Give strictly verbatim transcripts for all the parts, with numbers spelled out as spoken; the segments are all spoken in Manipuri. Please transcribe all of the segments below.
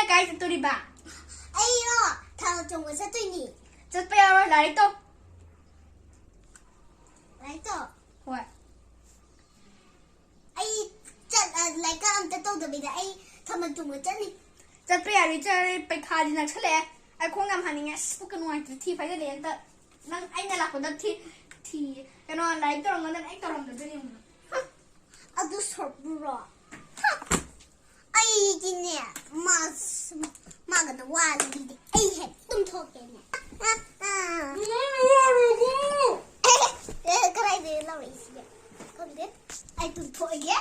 ꯀꯥꯏ ꯆꯠꯇꯣꯔꯤꯕ? ꯑꯩꯔꯣ? ꯊꯥꯕꯜ ꯆꯣꯡꯕ ꯆꯠꯇꯣꯏꯅꯤ꯫ ꯆꯠꯄ ꯌꯥꯔꯣꯏ, ꯂꯥꯏꯔꯤꯛ ꯇꯧ꯫ ꯂꯥꯏꯔꯤꯛ ꯇꯧ? ꯍꯣꯏ꯫ ꯑꯩ ꯆꯠ-, ꯑ, ꯂꯥꯏꯔꯤꯛꯀ ꯑꯝꯇ ꯇꯧꯗꯕꯤꯗ ꯑꯩ ꯊꯥꯕꯜ ꯆꯣꯡꯕ ꯆꯠꯅꯤ꯫ ꯆꯠꯄ ꯌꯥꯔꯣꯏ, ꯆꯠꯂꯣꯏ, ꯄꯩꯈꯥꯗꯤ ꯅꯛꯁꯜꯂꯛꯑꯦ꯫ ꯑꯩ ꯈꯣꯡ ꯌꯥꯝ ꯍꯥꯅꯤꯡꯉꯦ꯫ ꯑꯁ, ꯄꯨꯛꯀ ꯅꯨꯡꯉꯥꯏꯇ꯭ꯔꯦ, ꯊꯤ ꯐꯥꯏꯖꯜꯂꯛꯑꯦ ꯍꯟꯇꯛ꯫ ꯅꯪ ꯑꯩꯅ ꯂꯥꯛꯄꯗ ꯊꯤ, ꯊꯤ, ꯀꯩꯅꯣ, ꯂꯥꯏꯔꯤꯛ ꯇꯧꯔꯝꯒꯗꯕꯅꯤ, ꯑꯩ ꯇꯧꯔꯝꯗꯕꯗꯨꯅꯤ ꯌꯦꯡꯉꯨ꯫ ꯑꯗꯨ ꯁꯣꯔꯠꯄꯨꯔꯣ? ꯑꯩꯗꯤꯅꯦ, ꯃꯥ-, ꯃꯥꯒꯅ ꯋꯥ ꯂꯤꯗꯦ꯫ ꯑꯩ ꯍꯦꯛ ꯇꯨꯝꯊꯣꯛꯀꯦꯅꯦ꯫ ꯑꯦ, ꯀꯗꯥꯏꯗꯒꯤ ꯂꯧꯔꯛꯏꯁꯤꯒꯦ? ꯈꯪꯗꯦ꯫ ꯑꯩ ꯇꯨꯝꯊꯣꯛꯑꯒꯦ꯫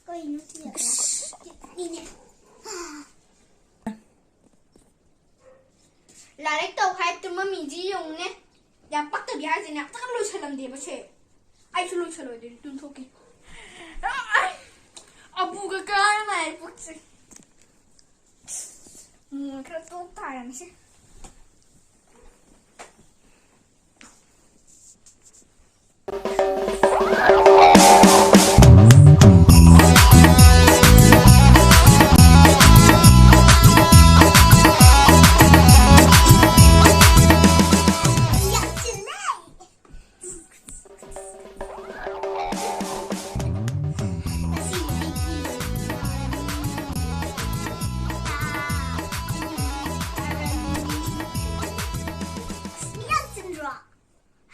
ꯀꯩꯅꯣ ꯁꯤꯅ? ꯏꯅꯦ꯫ ꯂꯥꯏꯔꯤꯛ ꯇꯧ ꯍꯥꯏ ꯇꯨꯝꯃꯝꯃꯤꯁꯤ ꯌꯦꯡꯉꯨꯅꯦ꯫ ꯌꯥꯝ ꯄꯛꯇꯕꯤ ꯍꯥꯏꯁꯤꯅꯦ꯫ ꯑꯝꯇꯒ ꯂꯣꯏꯁꯜꯂꯝꯗꯦꯕ ꯁꯦ꯫ ꯑꯩꯁꯨ ꯂꯣꯏꯁꯜꯂꯣꯏꯗꯣꯏꯅꯤ, ꯇꯨꯝꯊꯣꯛꯀꯦ꯫ ꯑꯕꯨꯒ ꯀꯥꯔ ꯅꯥꯏ ꯄꯨꯛꯁꯦ꯫ ꯎꯝ, ꯈꯔ ꯇꯣꯛ ꯇꯥꯔꯅꯤ ꯁꯦ꯫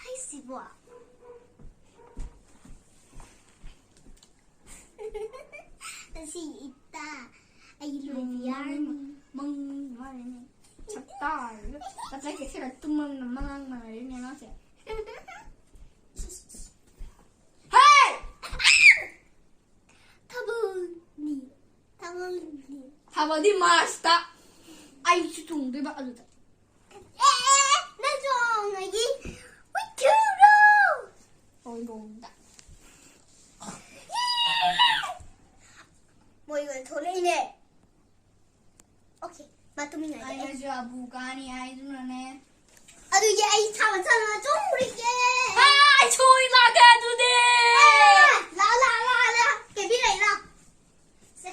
ꯍꯥꯏꯁꯤꯕꯣ? ꯉꯁꯤ ꯏꯇꯥ ꯑꯩ ꯂꯣꯏꯕ ꯌꯥꯔꯅꯤ꯫ ꯃꯪ ꯃꯥꯜꯂꯦꯅꯦ꯫ ꯁꯛꯇꯥꯁꯤꯒ꯫ ꯉꯁꯥꯏ ꯀꯩꯊꯦꯜꯗ ꯇꯨꯝꯃꯝꯅ ꯃꯪ ꯃꯥꯜꯂꯦꯅꯦ ꯃꯥꯁꯦ꯫ ꯍꯦ! ꯊꯥꯕꯜꯅꯤ꯫ ꯊꯥꯕꯜꯅꯤ꯫ ꯊꯥꯕꯜꯗꯤ ꯃꯥꯔꯁꯇ꯫ ꯑꯩꯁꯨ ꯆꯣꯡꯗꯣꯏꯕ ꯑꯗꯨꯗ꯫ ꯑꯦ, ꯅꯪ ꯆꯣꯡꯉꯗꯤ ꯍꯨꯏꯊꯨꯔꯣ? ꯍꯣꯏꯔꯣꯡꯗ꯫ ꯃꯣꯏ ꯑꯣꯏꯅ ꯊꯣꯛꯂꯛꯏꯅꯦ꯫ ꯑꯣꯀꯦ, ꯃꯥ ꯇꯨꯃꯤꯟꯅ ꯂꯩꯔꯦ꯫ ꯑꯩꯅꯁꯨ ꯑꯕꯨ ꯀꯥꯅꯤ ꯍꯥꯏꯗꯨꯅꯅꯦ꯫ ꯑꯗꯨꯗꯤ ꯑꯩ ꯊꯥꯕꯜ ꯆꯣꯡꯉꯒ ꯆꯣꯡꯉꯨꯔꯤꯒꯦ꯫ ꯍꯥꯏ, ꯁꯣꯏ ꯂꯥꯛꯀꯦ ꯑꯗꯨꯗꯤ꯫ ꯑꯦ, ꯂꯥꯛꯑꯣ, ꯂꯥꯛꯑꯣ, ꯂꯥꯛꯑꯣ, ꯂꯥꯛꯑꯣ꯫ ꯀꯦꯕꯤ ꯂꯩ, ꯂꯥꯛꯑꯣ꯫ ꯁꯦ꯫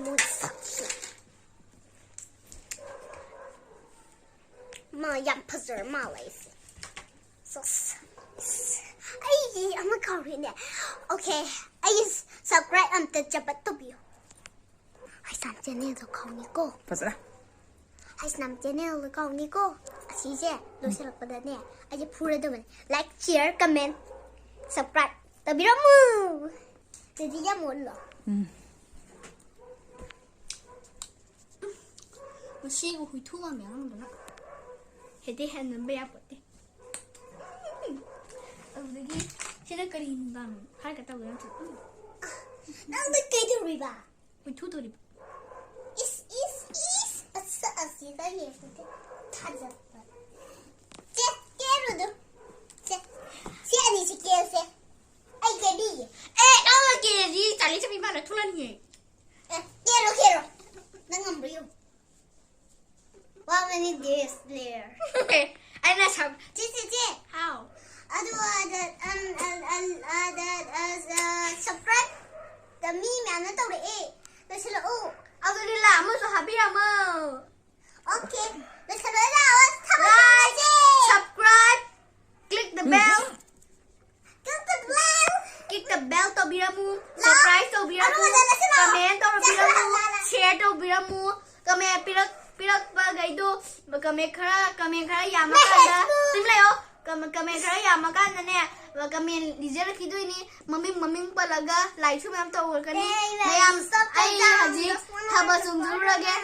ꯃꯣꯏ ꯁꯛꯁꯦ꯫ ꯃꯥ ꯌꯥꯝ ꯐꯖꯔ ꯃꯥꯜꯂꯦ ꯑꯩꯁꯦ꯫ ꯁꯣꯁ꯫ ꯑꯩ ꯑꯃ ꯀꯥꯎꯔꯤꯅꯦ꯫ Okay, ꯑꯩ subscribe ꯑꯝꯇ ꯆꯄꯠ ꯇꯧꯕꯤꯌꯨ꯫ ꯍꯩꯁꯅꯥꯝ channelꯗꯣ ꯀꯥꯎꯅꯤꯀꯣ꯫ ꯐꯖꯅ꯫ ꯍꯩꯁꯅꯥꯝ channelꯗꯣ ꯀꯥꯎꯅꯤꯀꯣ꯫ ꯑꯁꯤꯁꯦ ꯂꯣꯏꯁꯤꯜꯂꯛꯄꯗꯅꯦ ꯑꯩꯁꯦ ꯐꯨꯔꯗꯕꯅꯦ꯫ Like, share, comment, subscribe ꯇꯧꯕꯤꯔꯝꯃꯨ꯫ ꯑꯗꯨꯗꯤ ꯌꯥꯝ ꯃꯨꯜꯂꯣ꯫ ꯎꯝ꯫ ꯃꯁꯤꯒ ꯍꯨꯏꯊꯨ ꯃꯌꯥꯝꯗꯨꯅ ꯍꯦꯗꯤ ꯍꯦꯟꯖꯟꯕ ꯌꯥꯄꯣꯠꯇꯦ꯫ ꯑꯗꯨꯗꯒꯤ ꯁꯤꯅ ꯀꯔꯤ ꯅꯨꯡꯗꯥꯡꯅꯣ? ꯍꯥꯏꯒ ꯇꯧꯒꯦ ꯅꯠꯇ꯭ꯔꯣ? ꯅꯪꯗꯤ ꯀꯩꯗꯧꯔꯤꯕ? ꯍꯨꯏꯊꯨ ꯇꯧꯔꯤꯕ꯫ ꯏꯁ, ꯏꯁ, ꯏꯁ, ꯑꯁ, ꯑꯁꯤꯒ ꯌꯦꯡꯉꯨꯗꯦ꯫ ꯊꯥꯖꯕ꯫ ꯆꯦ, ꯀꯦꯔꯨꯗꯨ꯫ ꯆꯦ, ꯁꯤ ꯑꯅꯤꯁꯤ ꯀꯦꯔꯨꯁꯦ꯫ ꯑꯩ ꯀꯦꯕꯤꯒꯦ꯫ ꯑꯦ, ꯅꯪꯅ ꯀꯦꯔꯗꯤ ꯆꯥꯂꯤ ꯆꯠꯄꯤ ꯃꯥꯅ ꯊꯣꯛꯂꯛꯅꯤꯌꯦ꯫ ꯑꯦ, ꯀꯦꯔꯣ, ꯀꯦꯔꯣ꯫ ꯅꯪ ꯉꯝꯕ꯭ꯔꯥ ꯌꯦꯡꯉꯨ꯫ One minute days later. ꯑꯩꯅ ꯁꯝ-, ꯆꯦ, ꯆꯦ, ꯆꯦ꯫ ꯍꯥꯎ꯫ ꯑꯗꯨ, ꯑꯗ, ꯑꯝ, ꯑꯜ, ꯑꯜ, ꯑꯗ, ꯑ, ꯑ, subscribe ꯇ ꯃꯤ ꯃꯌꯥꯝꯅ ꯇꯧꯔꯛꯑꯦ꯫ ꯂꯣꯏꯁꯤꯜꯂꯛꯎ꯫ ꯑꯗꯨꯗꯤ ꯂꯥꯛ ꯑꯃꯁꯨ ꯍꯥꯞꯄꯤꯔꯝꯃꯣ꯫ Okay, ꯂꯣꯏꯁꯤꯜꯂꯛꯑꯣ, ꯂꯥꯛꯑꯣ, ꯊꯕꯛ ꯇꯧꯔꯁꯦ꯫ Subscribe, click the bell. Click the bell. Click the bell ꯇꯧꯕꯤꯔꯝꯃꯨ, subscribe ꯇꯧꯕꯤꯔꯝꯃꯨ, ꯑꯃꯗ ꯂꯣꯏꯁꯤꯜꯂꯛꯑꯣ꯫ Comment ꯇꯧꯕꯤꯔꯝꯃꯨ, share ꯇꯧꯕꯤꯔꯝꯃꯨ, comment ꯄꯤꯔꯛ-, ꯄꯤꯔꯛꯄꯈꯩꯗꯣ, comment ꯈꯔ, comment ꯈꯔ ꯌꯥꯝꯃꯀꯥꯟꯗ, ꯃꯦꯁꯦꯖꯄꯨ꯫ ꯇꯨꯃꯤꯟ ꯂꯩꯌꯣ꯫ ꯀꯃ-, comment ꯈꯔ ꯌꯥꯝꯃꯀꯥꯟꯗꯅꯦ, comment ꯂꯤꯖꯔꯛꯈꯤꯗꯣꯏꯅꯤ꯫ ꯃꯃꯤꯡ, ꯃꯃꯤꯡ ꯄꯜꯂꯒ like ꯁꯨ ꯃꯌꯥꯝ ꯇꯧꯔꯛꯀꯅꯤ꯫ ꯑꯦ, ꯃꯌꯥꯝ, stop, stop, ꯑꯩ stop, ꯍꯧꯖꯤꯛ stop, stop, ꯊꯥꯕꯜ stop, ꯆꯣꯡꯖꯔꯨꯔꯒꯦ꯫